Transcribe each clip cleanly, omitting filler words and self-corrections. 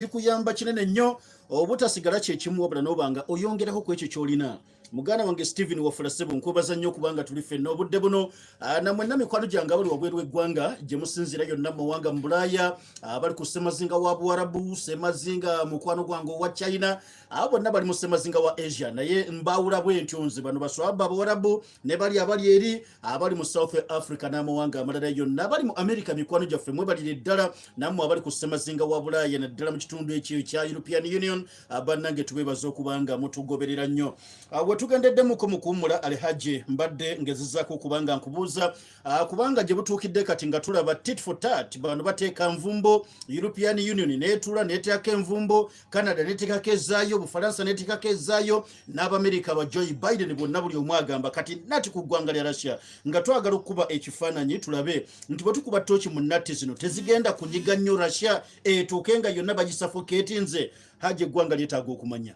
Kikuyamba kinene nnyo obutasigala kyekimu, wabula n'oba nga oyongerako ku ekyo ky'olina. Muganda wange Stephen Wafula, ssebo, nkwebaza nnyo okubanga tuli ffenna obudde buno. Namwenna mikwano gyange abali wabweru w'eggwanga, gye musinziira yonna mu mawanga, mu Bulaaya, abali ku ssemazinga wa Buwarabu, ssemazinga mukwano gwange owa China, abo bonna bali mu ssemazinga wa Asia, naye mbawula bwe ntyo nze. Bano baswaba Abawarabu ne bali abali eri abali mu South Africa n'amawanga amalala yonna, abali mu America, mikwano gyaffe, mwebalire ddala. Nammwe abali ku ssemazinga wa Bulaaya, naddala mu kitundu ekyo ekya European Union, bannange, tubeebaza okubanga mutugoberera nnyo. We tugendeddemuko mu kuwummula, Alhaji, mbadde ngezezaako okubanga nkubuuza, kubanga gye butuukidde kati nga tulaba tit for tat, bano bateeka nvumbo, European Union neetula neeteekako envumbo, Canada neteekako ezaayo, Bufalansa neteekako ezaayo, n'Abamerika ba Joe Biden bonna, buli omu agamba kati nati ku ggwanga lya Russia, nga twagala okukuba ekifaananyi tulabe nti bwe tukuba tooki mu natti zino tezigenda kunyiga nnyo Russia etuuke nga yonna bagisuffocatinze. Haji, eggwanga lyetaaga okumanya.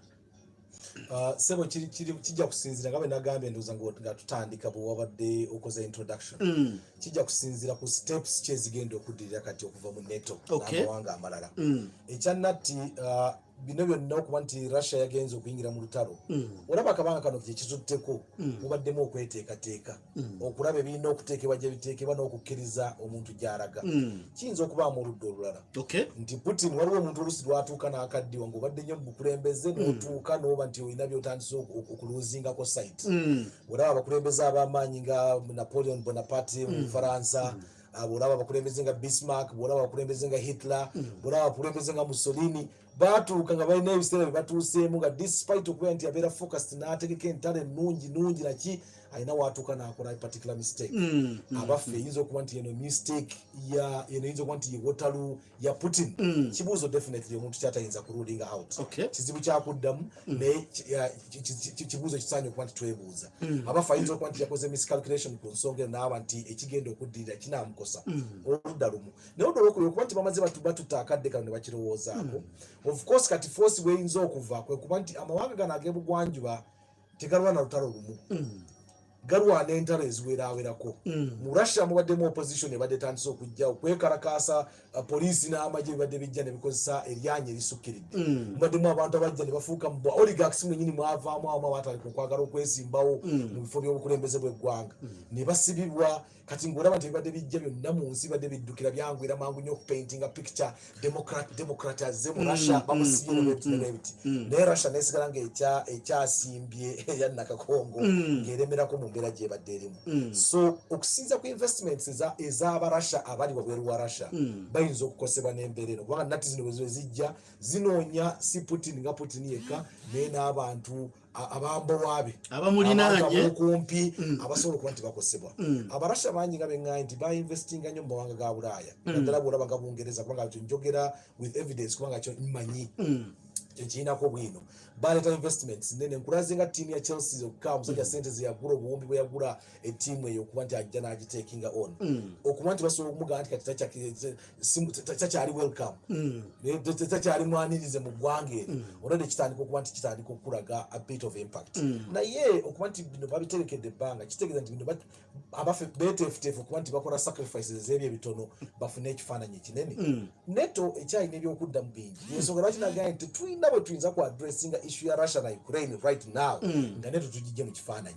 Sebo, kijja kusinziira nga bwe nagambye, ndowooza nga tutandika bwe wabadde okoze introduction, kijja kusinziira ku steps ki ezigenda okuddirira kati okuva mu NATO n'amawanga amalala. Ekya natti, bino byonna okuba nti Russia yagenze okuyingira mu lutalo, olaba akabanga kano kyekitutteko, mubaddemu okweteekateeka okulaba ebirina okuteekebwa gye biteekebwa n'okukkiriza omuntu gy'alaga. Kiyinza okubaamu oludda olulala nti Putin, waliwo omuntu olusi lwatuuka n'akaddiwa ng'obadde nnyo mu bukulembeze, n'otuuka n'oba nti olina by'otandise okuloosingako sight. Olaba abakulembeze ab'amaanyi nga Napoleon Bonaparte mu Bufaransa, bw'olaba abakulembeze nga Bismarck, bw'olaba abakulembeze nga Hitler, bw'olaba abakulembeze nga Mussolini, baatuuka nga balina ebiseera bye batuuseemu nga despite okubeera nti abeera focused n'ategeka entalo ennungi nungi naki, alina waatuuka n'akola a particular mistake. Abaffe, eyinza okuba nti eno mistake ya eno eyinza okuba nti ye Waterloo ya Putin? Kibuuzo definitely omuntu kyatayinza ku ruling out. Kizibu kyakuddamu, naye kibuuzo kisaanye okuba nti twebuuza. Abaffe, ayinza okuba nti yakoze miscalculation ku nsonga eno, naaba nti ekigenda okuddirira kinaamukosa oludda lumu? Naye oludda olwokubiri, okuba nti bamaze batutta akadde kano ne bakirowoozaako, of course kati force bweyinza okuva kwe kuba nti amawanga gano ag'ebugwanjuba tegalwana lutalo lumu, galwana entalo eziwerawerako. Mu Russia mubaddemu opposition ebadde etandise okujja okwekalakaasa, poliisi n'amagye bibadde bijja ne bikozesa eryanyi erisukkiridde. Mubaddemu abantu abajja ne bafuuka mu oligarchs mwenyini, mwavaamu awamu abatandika okwagala okwesimbawo mu bifo by'obukulembeze bw'eggwanga ne basibibwa. Kati ng'olaba nti ebibadde bijja byonna mu nsi bibadde biddukira byangwira mangu nnyo okupaintinga picture, democrat azze mu Russia, bamusibye nebwebiti nebwebiti, naye Russia nesigala nga ekyasimbye eya nakakongo, ng'eremerako mu mbeera gyebadde erimu. So okusinza ku investments ez'Abarussia abali wabweru wa Russia, bayinza okukosebwa n'embeera eno, kubanga natti zino bwe zijja zinoonya si Putin nga Putin yekka, naye n'abantu abambowaabe Abamulinaanye. Abokumpi abasobola okuba nti bakosebwa. Abarasha bangi nga beŋŋaye nti bainvestinga nnyo mu mawanga ga Bulaaya, naddala bwolaba nga Bungereza, kubanga kyo njogera with evidence, kubanga kyo mmanyi, kyekirinako bwino. Baleeta investments nene. Nkulaze nga ttiimu ya Chelsea zokka, omusajja sente zeyagula, obuwumbi bwe yagula ettiimu eyo, okuba nti ajja n'agitakinga on, okuba nti basobola okumugamba nti kati takyali welcome, naye takyali mwanirize mu ggwanga eryo, olwedde kitandika okuba nti kitandika okulaga a bit of impact. Naye okuba nti bino babiterekedde ebbanga, kitegeeza nti bino abaffe beteefuteefu okuba nti bakola sacrifices ez'ebyo ebitono bafune ekifaananyi ekinene. NATO ekyalina ebyokuddamu bingi. Ensonga lwaki nagambye nti tetulina bwe tuyinza ku addressinga issue ya Russia na Ukraine right now nga NATO tugijje mu kifaananyi.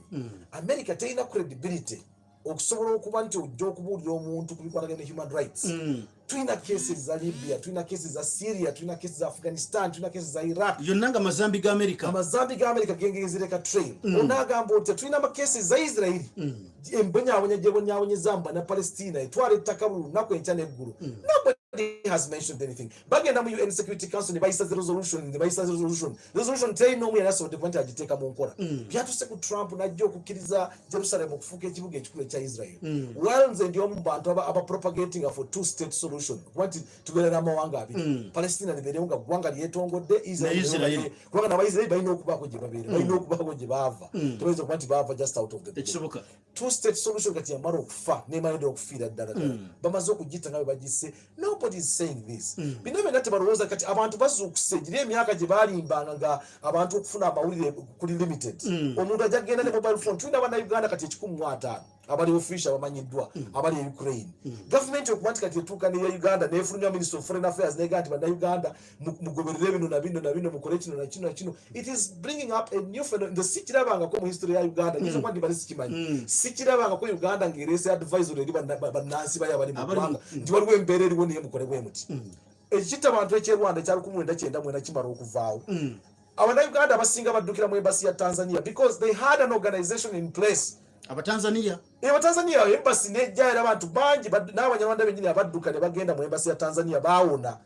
America terina credibility okusobola okuba nti ojja okubuulira omuntu ku bikwatagana ne human rights. Tulina cases za Libya, tulina cases za Syria, tulina cases za Afghanistan, tulina cases za Iraq. Yonna nga mazambi ga America. Amazambi ga America gengezireka trail. Onaagamba otya? Tulina amacases za Israeli, embonyabonya gyebonyabonyeza mu Bannapalestina, etwala ettaka buli lunaku, enkya n'eggulo. Nobody has mentioned anything. Bagenda mu UN Security Council ne bayisa resolution, ne bayisa resolution, resolution terina omu yali asobodde kuba nti agiteeka mu nkola. Byatuse ku Trump n'ajja okukkiriza Jerusalem okufuuka ekibuga ekikulu ekya Israel. Well, nze ndi omu mu bantu aba propagating for two state solution, kuba nti tubeera n'amawanga abiri, Palestina libeerewo nga ggwanga lyetongodde, Israel Ne Israel. Kubanga n'Abaisiraeri balina okubaako gye babeera, balina okubaako gye baava, tebayinza okuba nti baava just out of the blue. Ekisoboka. Two state solution kati yamala okufa, nemalidde okufiira ddala ddala. Bamaze okugita nga bwe bagisse. Nobody is saying this. Bino byonna tebalowooza. Kati abantu bazuukuse giri emyaka gye balimbanga nga abantu okufuna amawulire kuli limited. Omuntu ajja kugenda ne mobile phone. Tulina Bannayuganda kati 150. Abali official abamanyiddwa abali e Ukraine. Gavumenti okuba nti kati etuuka neya Uganda nefulumya Minister of Foreign Affairs nega nti Bannayuganda mugoberere bino na bino na bino, mukole kino na kino na kino, it is bringing up a new phenomenon. Nze sikirabangako mu history ya Uganda, nyinza okuba ndibali sikimanyi, sikirabangako Uganda ng'ereese advisory eri bannansi bayo abali mu ggwanga nti waliwo embeera eriwo naye mukole bwe muti. Ekitta bantu eky'e Rwanda ekya 1994 kimala okuvaawo, Abannayuganda abasinga baddukira mu embassy ya Tanzania because they had an organization in place. Abatanzania? Abatanzania, embassy nejja era abantu bangi n'Abanyarwanda bennyini abadduka ne bagenda mu embassy ya Tanzania baawona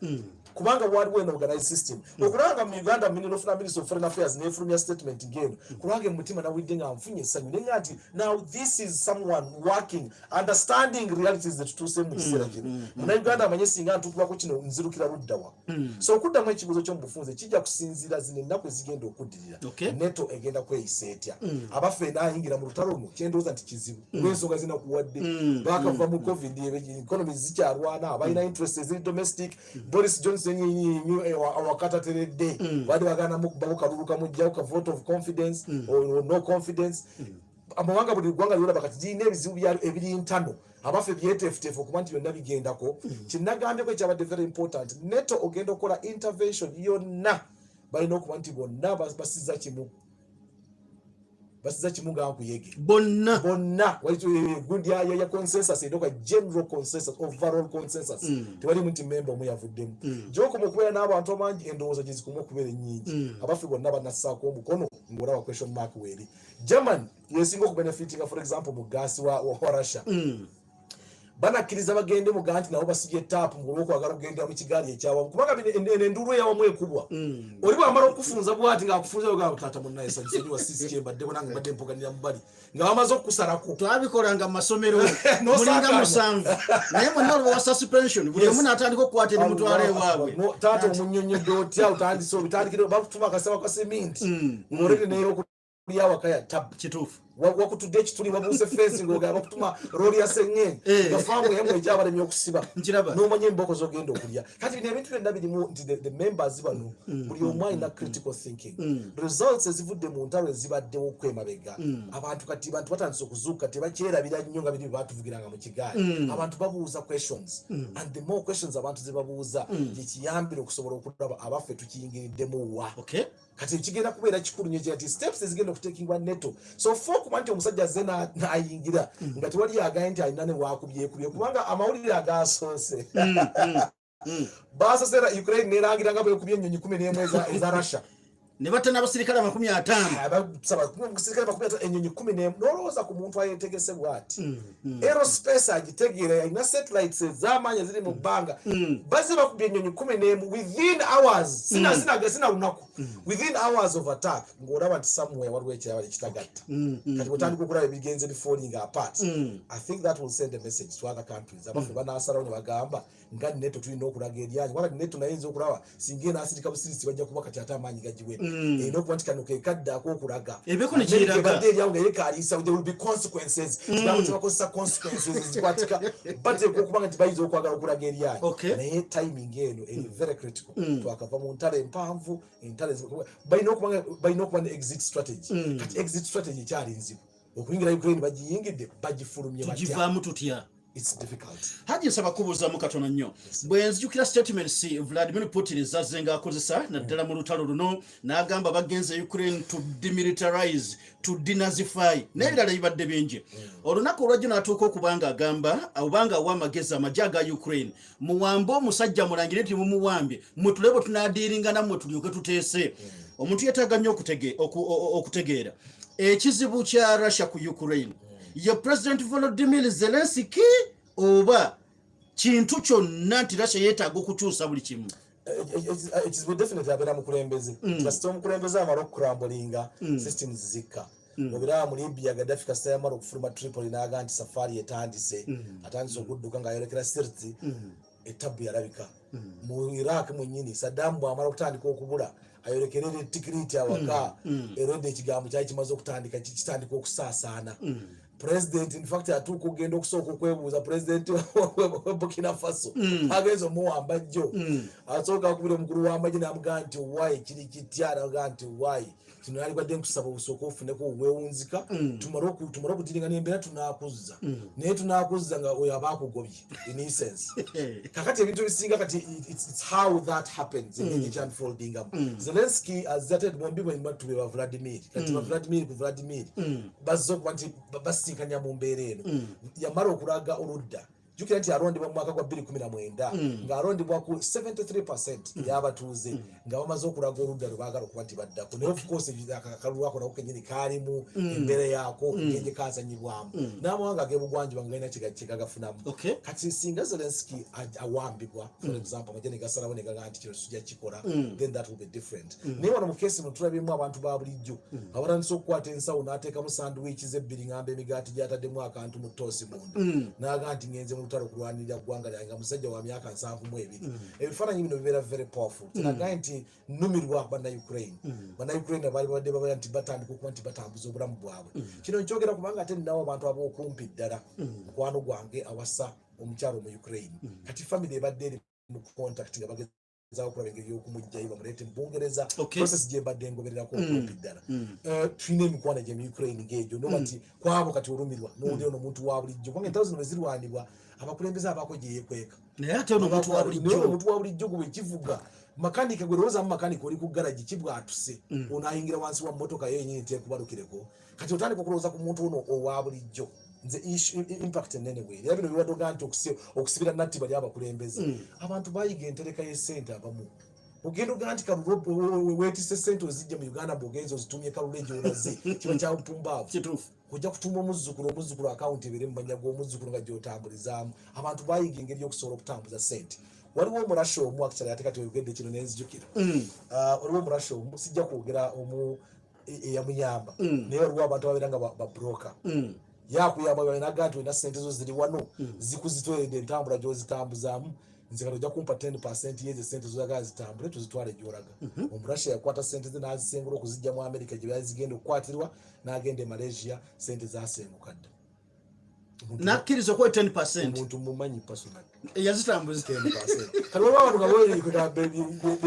kubanga waliwo an organized system. Okulaba nga mu Uganda Minister of Foreign Affairs nefulumya statement ng'eno, kubanga emutima nawulidde nga nfunye essanyu nenga nti now this is someone working, understanding realities zetutuuse mu kiseera kino. Munnayuganda amanye singa ntuukibwako kino nzirukira luddawa. So okuddamu ekibuuzo ky'omubufunze, kijja kusinziira zino ennaku ezigenda okuddirira. NATO egenda kweyisa etya? Abaffe, enaayingira mu lutalo luno? Kyendowooza nti kizibu olw'ensonga zinakuwadde. Bakava mu COVID, economy zikyalwana, abalina interest eziri domestic. Boris Johnson awakatateredde, baali bagana mukubamu kalulu kamugjawo ka vote of confidence or no confidence. Amawanga, buli ggwanga lyolaba kati lirina ebizibu byalyo ebiri ntano. Abaffe, byeteefuteefu okuba nti byonna bigendako. Kyenagambyeko ekyabadde very important, NATO ogenda okukola intervention yonna, balina okuba nti bonna basiza kimu, basiza kimu nga nkuyege. Bonna? Bonna. Gundi ya consensus edoka, general consensus, overall consensus. Tewalimu nti memba omu yavuddemu. Gyokoma okubeera n'abantu abangi, endowooza gye zikoma okubeera ennyingi. Abaffe, bonna banassaako omukono? Ng'olaba question mark weeri. German yesinga okubenefitinga, for example, mu gaasi wa Russia. Banakkiriza bagende muga nti nabo basibye taapu olwokwagala okugendera mu kigaali ekyawamu? Kubanga eno enduulu eyawamu ekubwa. Oli bwamala okukufunza bwati ngaakufunza, ogaa taata munnaye sanyusa sisi kyembaddeko nange mbadde mpoganira mu bali nga bamaze okukusalako. Twabikolanga mu masomero, mulinga 7, naye mwenna olwo suspension, buli omu n'atandika okukwata erimutwala ewaabwe. Taata omunyonyodde otya? Otandise obitandikire bakutuma akasaba ka seminti ng'olete neyokulya awaka ya tabu. Kituufu. Wakutudde ekituli, wabuuse fensi ng'ogamba bakutuma looli ya sengenge nga faamu emu ekyabalemye okusiba. Nkiraba. N'omanya emboko z'ogenda okulya. Kati bino ebintu byonna birimu nti the members bano buli omu alina critical thinking. Results ezivudde mu ntalo ezibaddewo okwemabega, abantu kati bantu batandise okuzuuka, tebakyerabira nnyo nga biri bye batuvugiranga mu kigaali. Abantu babuuza questions, and the more questions abantu ze babuuza, gyekiyambira okusobola okulaba abaffe tukiyingiriddemu wa. Kati ekigenda kubeera kikulu nnyo nti steps ezigenda okutekingwa NATO so far, okuba nti omusajja azze n'ayingira nga tewali agaye nti alina ne wakubyekubye, kubanga amawulire agasoose baasose era Ukraine nerangira nga bwekubye ennyonyi 11 eza Russia. Ne batta n'abasirikale 50. Abasirikale 50, ennyonyi 11. N'olowooza ku muntu ayetegese bw'ati, aerospace agitegeera, alina satellites ez'amaanyi eziri mu bbanga, bazze bakubye ennyonyi 11 within hours, sina lunaku, within hours of attack, ng'olaba nti somewhere waliwo ekirabala ekitagatta. Kati bwotandika okulaba ebigenze bifalling apart, I think that will send a message to other countries. Abaffe, banasalawo ne bagamba nga NATO tulina okulaga eryanyi, kubanga NATO naye eyinza okulaba singa enaasirika busirisi bajja kuba kati ate amaanyi gagiwedde. Erina okuba nti kano kekadde ak'okulaga. Ebeeko ne kyeraga. Ebadde eryawo nga yekaaliisa, there will be consequences. Kigambo kyebakozesa, consequences ezikwatika, bateekwa okuba nga nti bayinza okwagala okulaga eryanyi. Naye timing eno eri very critical. Twakava mu ntalo empanvu, entalo balina okuba ne exit strategy. Kati exit strategy ekyali nzibu. Okuyingira Ukraine bagiyingidde, bagifulumye batya? Tugivaamu tutya? It's difficult. Haji, nsaba kubuuzamu katono nnyo. Bwe nzijukira statements Vladimir Putin zazze ng'akozesa naddala mu lutalo luno, n'agamba bagenze Ukraine to demilitarize, to denazify, n'ebirala bibadde bingi. Olunaku olwajjo n'atuuka okuba nga agamba obanga awa amagezi amagye aga Ukraine, muwambe omusajja, mulangire nti mumuwambye, mwe tule bwe tunaadiiringa nammwe tulyoke tuteese. Omuntu yeetaaga nnyo okutegeera ekizibu kya Russia ku Ukraine ye President Volodymyr Zelensky oba kintu kyonna nti Russia yeetaaga okukyusa buli kimu? Ekizibu definitely abeera mukulembeze. Kasita omukulembeze amala okukurambulinga, systems zikka. Obiraba mu Libya, Gaddafi kasita yamala okufuluma Tripoli n'aga nti safaari etandise, atandise okudduka ng'ayolekera Sirti, etabbu yalabika. Mu Iraq mwennyini, Saddam bw'amala okutandika okubula ayolekerere Tikiriti awaka, erodde ekigambo kyali kimaze okutandika, kitandika okusaasaana. President in fact atuuka okugenda okusooka okwebuuza president wa Burkina Faso agenza omuwamba jjo asooka akubira omukulu w'amagye n'amugamba nti owaayi kiri kitya, n'amugamba nti owaayi kino yalibadde nkusaba osooke ofuneko wewunzika tumale okudiringa n'embeera tunaakuzza naye tunaakuzza nga oyo aba akugobye in essence. Kakati ebintu ebisinga kati it's how that happens, engeri ekyanfoldingamu. Zelensky azze ate bombi bwe ba Vladimir, kati ba Vladimir ku Vladimir bazze okuba nti basinkanya mu mbeera eno. Yamala okulaga oludda, jjukira nti alondebwa mu mwaka gwa 2019 ng'alondebwa ku 73% y'abatuuze nga bamaze okulaga oludda lwe baagala okuba nti baddako. Naye of course akalulu ako nako kenyini kaalimu embeera yaako, engeri gye kazanyibwamu n'amawanga ag'ebugwanjuba nga galina kye gagafunamu. Kati singa Zelensky awambibwa, for example, amagye ne gasalawo ne gagaa nti kino tujja kikola, then that will be different. Naye wano mu case muno tulabyemu abantu ba bulijjo abatandise okukwata ensawo n'ateekamu sandwich zebbiri, ngamba emigaati gy'ataddemu akantu mu ttoosi munda, n'agaa nti ngenze mu lutalo kulwanirira ggwanga lyange, nga musajja wa myaka 72. Ebifaananyi bino bibeera very powerful. Kinagaye nti nnumirwa Bannaukraine. Bannaukraine abaali babadde babeera nti batandika okuba nti batambuza obulamu bwabwe. Kino nkyogera kubanga ate ninawo abantu ab'okumpi ddala. Mukwano gwange awasa omukyalo mu Ukraine. Kati family ebadde eri mu contact nga bagezaako okulaba engeri y'okumuggyayo bamuleete mu Bungereza. Process gye mbadde ngobererako okumpi ddala. Tulina emikwano gye mu Ukraine ng'egyo noba nti kwabo kati olumirwa n'owulira ono omuntu wa bulijjo, kubanga entalo zino bwe zirwanibwa abakulembeze abaako gye yeekweka. Naye ate ono omuntu wa naye bulijjo omuntu wa bulijjo gwe bwekivuga makanika, gwe lowoozamu makanika oli ku garagi kibwatuse, ono ayingira wansi wa mmotoka yo yenyini tekubalukireko. Kati otandika okulowooza ku muntu ono owa bulijjo. Nze impact enene bweri era bino biwadde ogaa nti okusibira natti bali abakulembeze. Abantu bayiga entereka y'essente. Abamu ogenda ogaa nti kalulu weetisse sente ozijja mu Uganda, bw'ogenza ozitumye kalule gy'olaze kiba kya mpumbaavu. Ojja kutuuma omuzzukulu, omuzzukulu akawunti ebeere mu mannya g'omuzzukulu nga gy'otambulizaamu. Abantu bayiga engeri y'okusobola okutambuza sente. Waliwo omurasha omu, actually ate kati oyogedde kino nenzijukira. Waliwo omurasha omu, sijja kwogera omu eyamuyamba, naye waliwo abantu ababeera nga ba broker. Yakuyamba naga nti olina sente zo ziri wano zikuzitweredde entambula gy'ozitambuzaamu, nze kati ojja kumpa 10% yezo sente zoyagala zitambule tuzitwale gy'olaga. Omurasha yakwata sente ze n'azisengula okuzijja mu America gye byali zigenda okukwatirwa n'agenda e Malaysia, sente zasenguka dda. Nakkiriza okuwa 10%? Omuntu mumanyi personally. Eyazitambuza. 10%. Kati waliwo abantu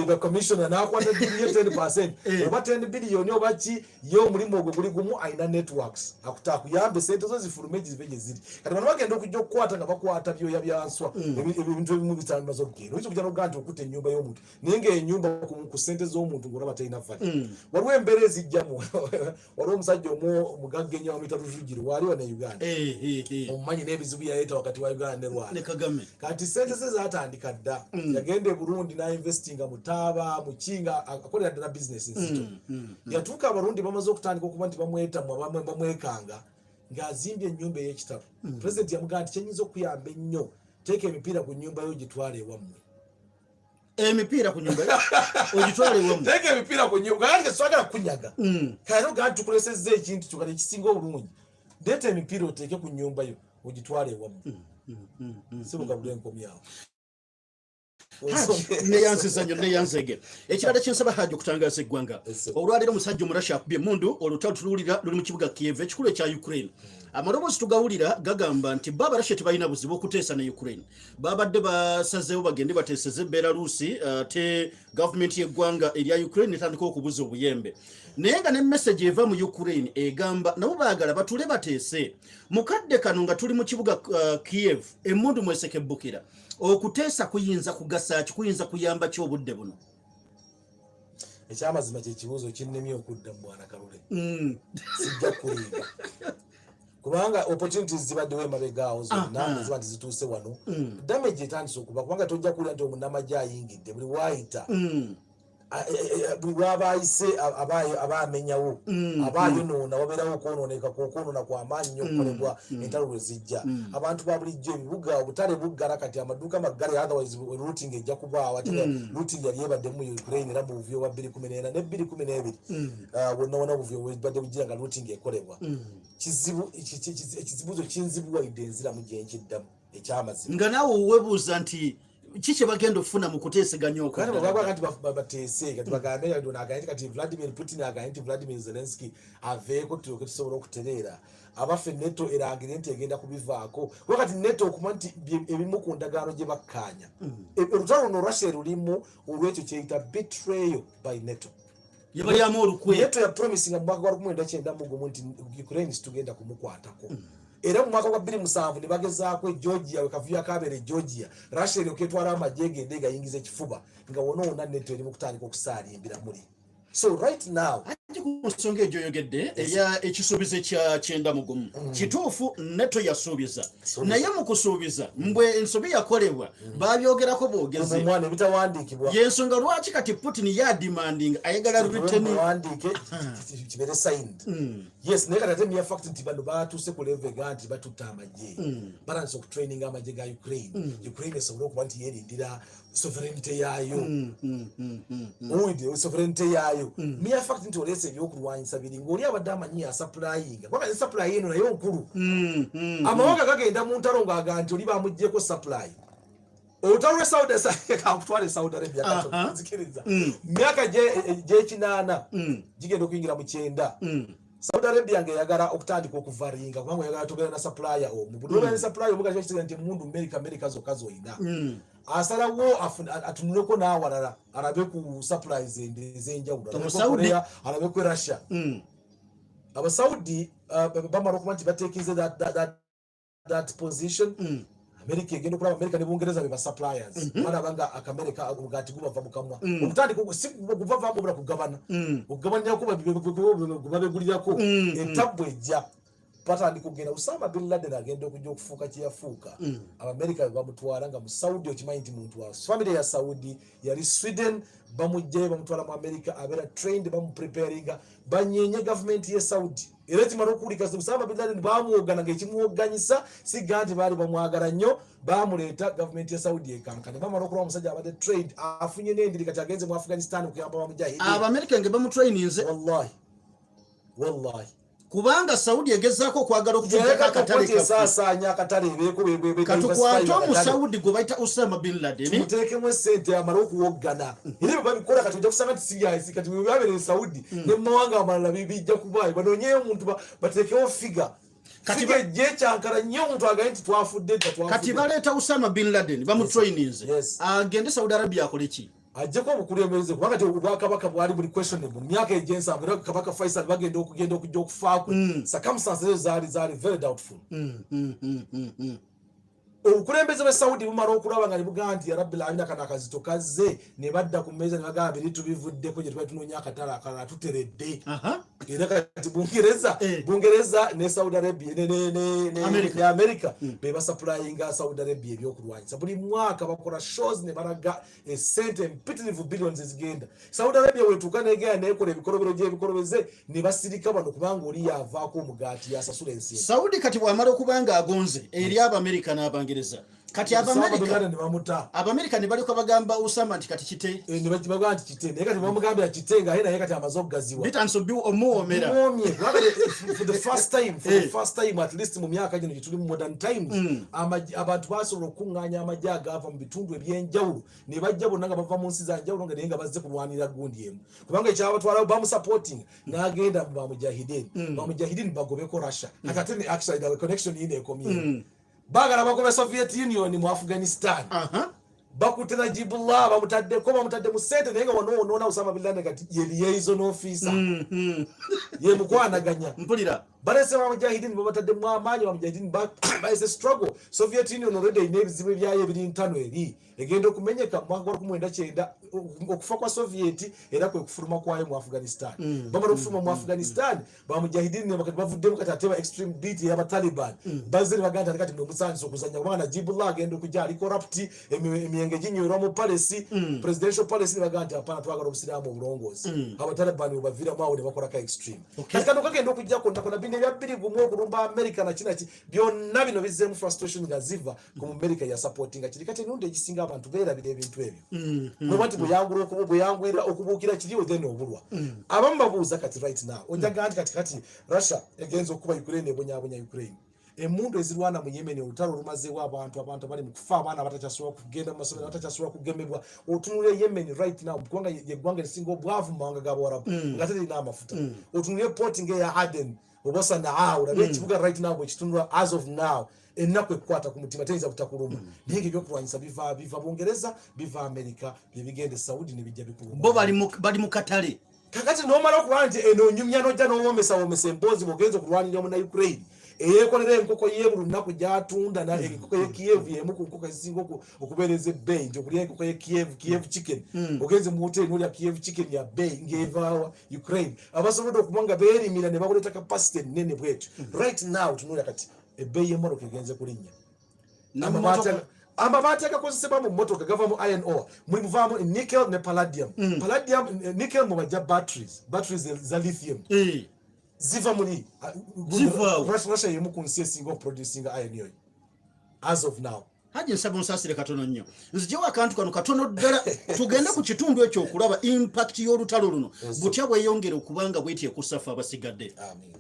nga ba commissioner n'akwata deal ye 10% oba 10 billion oba ki, ye omulimu ogwo guli gumu, alina networks akuta akuyambe sente zo zifulume zive gye ziri. Kati bano bagenda okujja okukwata nga bakwata byoya byanswa. Ebintu ebimu bitambaza okugenda oyinza okujja nokugaa nti okutta ennyumba y'omuntu, naye ng'ennyumba ku sente z'omuntu ng'olaba terina value. Waliwo embeera ezijjamu. Waliwo omusajja omu omugagga ennyo bamuyita Rujugiro, waali wano e Uganda. Omumanyi n'ebizibu yaleeta wakati wa Uganda ne Rwanda. Ne Kagame. Kati sente ze zatandika dda. Yagenda e Burundi n'investinga mu taaba mukinga, akolera ddala bizinesi nzito. Yatuuka Abarundi bamaze okutandika okuba nti bamwetamwa, bamwekanga ng'azimbye ennyumba ey'ekitalo. Pulezidenti yamugamba nti kyenyinza okuyamba ennyo, teeka emipiira ku nnyumba yo gitwale ewammwe. Emipiira ku nyumba ogitwala ewamu? Teeka emipiira ku nyumba kati tetwagala kunyaga. Kale ogaa nti tukulesezza ekintu kyo, kati ekisinga obulungi leeta emipiira oteeke ku nyumba yo ogitwale ewammwe. Sibuka buli enkomyawo. Neyanziza nnyo, neyanzege. Ekirala kyensaba Haji okutangaza eggwanga, olwaleero omusajja Omurasha akubye emundu, olutalo tuluwulira luli mu kibuga Kiev ekikulu ekya Ukraine. Amaloboozi tugawulira gagamba nti bo Abarasha tebalina buzibu okuteesa ne Ukraine. Babadde basazeewo bagende bateeseze Belarusi, ate gavumenti y'eggwanga erya Ukraine netandika okubuza obuyembe, naye nga ne message eva mu Ukraine egamba nabo baagala batule bateese. Mu kadde kano nga tuli mu kibuga Kiev, emundu mwesekebbukira, okuteesa kuyinza kugasa ki, kuyinza kuyamba ki obudde buno? Ekyamazima kyekibuuzo kinnemye okudda mu bwana Kalule. Sijja kulimba kubanga opportunities zibaddewo emabega awo zonna neziba nti zituuse wano. Damage etandise okuba kubanga tojja kuwulira nti omunamagye ayingidde buli waayita, buli lwaba ayise aba amenyawo, aba ayonoona, wabeerawo okwonooneka okwonoona kwamaanyi nnyo okukolebwa. Entalo lwe zijja, abantu ba bulijjo, ebibuga, obutale buggala, kati amaduuka maggale, otherwise looting ejja kubaawo. Ate nga looting yali ebaddemu mu Ukraine era mu buvuyo bwa 2014 ne 2012, wonna wonna obuvuyo bwebadde bujjira nga looting ekolebwa. Kizibu ekizibuzo kinzibuwalidde enziramu gyenkiddamu ekyamazima. Nga naawe weebuuza nti Ki kye bagenda okufuna mu kuteeseganya okwo? Kati bwebagamba nti bateese, kati bagambe ono agambye nti kati Vladimir Putin agambye nti Vladimir Zelensky aveeko tulyoke tusobola okutereera. Abaffe, NATO erangire nti egenda kubivaako, kuba kati NATO okuma nti ebimu ku ndagaano gye bakkaanya. Olutalo luno Russia erulimu olwekyo kyeyita betrayal by NATO. Yebalyamu olukwe. NATO ya promisinga mu mwaka gwa 1991 nti Ukraine situgenda kumukwatako. Era mu mwaka gwa 2007 ne bagezaako e Georgia, we kavuyo akabeera e Georgia, Russia eryoka etwala amagye egende egayingiza ekifuba, nga wona wonna NATO eri mu kutandika okusaalimbira muli. So right now Ate ku nsonga egyo oyogedde eya ekisuubizo kya 91, kituufu NATO yasuubiza, naye mu kusuubiza mbwe ensobi yakolebwa, babyogerako bwogezi. Omwana ebitawandiikibwa. Yensonga lwaki kati Putin yademanding, ayagala written. Muwandiike, kibeere signed. Yes, naye kati ate mere fact nti bano batuuse ku level ega nti batutta amagye, batandise okutraininga amagye ga Ukraine, Ukraine esobole okuba nti yerindira sovereignty yaayo. Owulidde, sovereignty yaayo. Mere fact nti oleese ebyokulwanyisa biri ngaoli abadde amanyi yasupplyinga, kubanga ne supply eno nayo nkulu. Amawanga gagenda mu ntalo ng'aga nti oli bamugyeko supply. Olutalo lwe Saudi, kankutwale Saudi Arabia. Nzikiriza myaka gyekinaana gigenda okuyingira mu 90, Saudi Arabia ngaeyagala okutandika okuvaryinga, kubanga oyagala togenda na supplier omu. Buli obeera ne supplier omu, kati kitegeeza nti emundu America, America zokka zoyina. Asalawo atunuleko n'awalala, alabe ku supplies ez'enjawulo, alabe ku Saudi. Korea, alabe ku Russia. Abasaudi bamala okuba nti batekinze that position. America egenda okulaba, America ne Bungereza be basuppliers. Balaba nga akamerika omugaati gubava mu kamwa. Okutandika si gubavaamu, obula kugabana, okugabanirako babegulirako. Entabbu ejja, batandika okugenda. Usama bin Laden agenda okujja okufuuka kyeyafuuka. Abamerika be bamutwala nga mu Saudi. Okimanyi nti muntu wa family ya Saudi, yali Sweden, bamugjayo bamutwala mu America, abeera trained, bamupreparinga banyenye gavumenti ye Saudi. Era kimala okuwulika, Usama bin Laden bamuwogana, ngaekimuwoganyisa siga nti baali bamwagala nnyo, bamuleeta gavumenti ya Saudi ekankane. Bamala okulaba omusajja abadde trained, afunye n'endiri, kati agenze mu Afghanistan okuyamba bamujahidi. Abamerika nga bamutraininze? Wallahi, wallahi. Kubanga Saudi egezaako okwagala okutujjako akatale kaffe. Esaasaanya akatale ebeeko. Katukwate Omusaudi gwe bayita Usama bin Laden. Tumuteekemu esente amale okuwoggana. Era bwe babikola kati ojja kusanga nti sibyansi. Kati bwe babeera e Saudi ne mu mawanga amalala bijja kubaayo, banoonyeyo omuntu, bateekewo figure. Kati figure ejja ekyankala nnyo, omuntu agaye nti twafudde dda, Kati twafudde. Baleeta Usama bin Laden, bamutraininze. Agende Saudi Arabia akole ki? Ajjeko obukulembeze, kubanga ti obwakabaka bwali buli questionable mu myaka egy'ensanvu. Era Kabaka Faisal bagenda okugenda okujja okufa kwe, circumstances ezo zaali very doubtful. Obukulembeze bwe Saudi bumala okulaba nga nebugaa nti yarabbil alamina, kano akazito kazze, ne badda ku mmeeza ne bagamba, biri tubivuddeko, gye tubali tunoonya akatale akalala, tuteredde. Era kati Bungereza, Bungereza ne Saudi Arabia America. ne America be basupplyinga Saudi Arabia ebyokulwanyisa. Buli mwaka bakola shows ne balaga esente empitirivu, billions ezigenda. Saudi Arabia wetuuka negenda nekola ebikolobero gyebikolobeze ne basirika bano, kubanga oli yavaako omugaati, yasasula ensimbi. Saudi kati bwamala okuba nga agonze eri Abamerika n'Abangereza, kati Abamerika ne bamuta. Abamerika ne balyoka bagamba Usama nti kati kite. Eh, ne bagamba nti kite, naye kati bamugambira kite nga ye naye kati amaze okugaziwa. Bitandise omuwoomera. Muwoomye, kubanga for the first time, for the first time at least mu myaka gino gyetuli mu modern times, abantu basobola okukuŋŋaanya amagye agaava mu bitundu ebyenjawulo ne bajja bonna nga bava mu nsi za njawulo, nga naye nga bazze kulwanira gundi emu, kubanga ekyabatwala bamusupporting n'agenda mu bamujahidin, bamujahidin bagobeko Russia. Kati ate actually the connection yino ekomyewo, baagala bagobe Soviet Union mu Afghanistan. Bakutte Najibullah, bamutaddeko, bamutadde mu sente, naye nga wano wonoona Usama bin Laden kati ye liaison officer, ye mukwanaganya. Mpulira. Balese bamujahidin, babataddemu amaanyi, bamujahidin balese struggle. Soviet Union already erina ebizibu ebyayo ebiri ntano, eri egenda okumenyeka mu mwaka gwa 1990. Okufa kwa Soviet era kwe kufuluma kwayo mu Afghanistan. Bamala okufuluma mu Afghanistan, bamujahidin ne kati bavuddemu. Kati ate ba extreme beat ey'Abataliban bazze ne bagamba nti kati mwe musandise okuzanya, kubanga Najibullah agenda okujja ali corrupt, emyenge ginywerwa mu palace, presidential palace. Ne bagamba nti apana, twagala obusiraamu obulongoozi. Abataliban bwebaviiramu awo ne bakolako extreme. Kati kano kagenda okujja konna konna bino ebya 2 1 okulumba America nakinaki, byonna bino bizzeemu frustration nga ziva ku mu America yasupportinga kiri. Kati emirundi egisinga abantu beerabira ebintu ebyo, noba nti bweyanguyira okubuukira kiriwo, then obulwa. Abamu babuuza kati right now, ojaga nti kati Russia egenza okuba Ukraine, ebonyabonya Ukraine. Emmundu ezirwana mu Yemen, olutalo olumazeewo abantu, abantu abali mu kufa, abaana abatakyasobola kugenda mu masomero, abatakyasobola kugemebwa. Otunula e Yemen right now, kubanga yeggwanga erisinga obwavu mu mawanga g'Abawarabu, nga terina amafuta. Otunule port ng'eya Aden oba Sanaa, olabe ekibuga right now bwekitunula as of now. Ennaku ekukwata ku mutima, teyinza butakuluma. Naye nga ebyokulwanyisa biva Bungereza, biva Amerika, byebigenda e Saudi ne bijja bikuluma. Bo bali mu katale. Kakati nomala okuba nti eno onyumya, nojja nowomesa womesa emboozi, bwogenza okulwanirira muna Ukraine eyekolera enkoko ye buli lunaku gyatunda, na enkoko ye Kiev yemu ku nkoko ezisinga okubeereza ebbeeyi, nti okulya enkoko ye Kiev, Kiev chicken, ogenze mu hoteri nolya Kiev chicken ya bbeeyi ng'evaawa Ukraine, abasobodde okuba nga beerimira ne bakuleeta capacity ennene bwetyo. Right now tunuulira kati ebbeeyi y'emmotoka egenze kulinnya. Amabaati agakozesebwa mu mmotoka gava mu iron ore, muli muvaamu nickel ne palladium. Palladium, nickel mubajja batteries, batteries za lithium ziva muli Zivaawo. Russia yemu ku nsi esinga okuproducinga iron oyo as of now. Haji, nsaba onsaasire katono nnyo, nzijewo akantu kano katono ddala, tugende ku kitundu ekyo okulaba impact y'olutalo luno butya bweyongera okuba nga bweti ekusafe abasigadde. Amin.